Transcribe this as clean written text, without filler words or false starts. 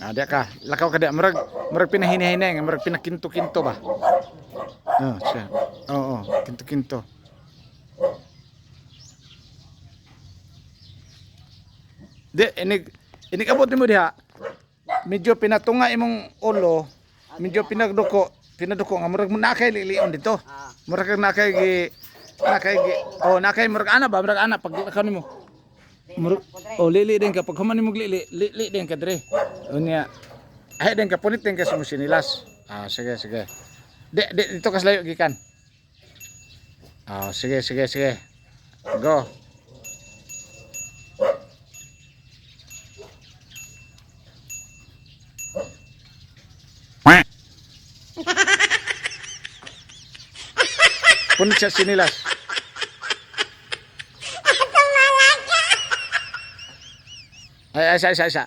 Ah, diya ka. Lakaw ka diya. Murag, murag pinahinahinay nga. Murag pinakinto-kinto ba? Oh, siya. Oo, oh, kinto-kinto. Di, inig, inig abot nimo diha. Medyo pinatunga imong ulo, medyo pinagduko, pinaduko nga murag nakay lilion dito. Ah. Murag kang nakay gi nakay gi oh nakay murag ana ba murag ana pag lakaw nimo. Murag oh lili din ka pag human nimo lili, lili din ka dire. Unya. Ay din ka punit din ka sa sinilas. Ah sige sige. Di, di dito ka sa layo gikan. Ah sige sige sige. Go. Punit sa sinilas. Ay, ay, isa, isa, isa.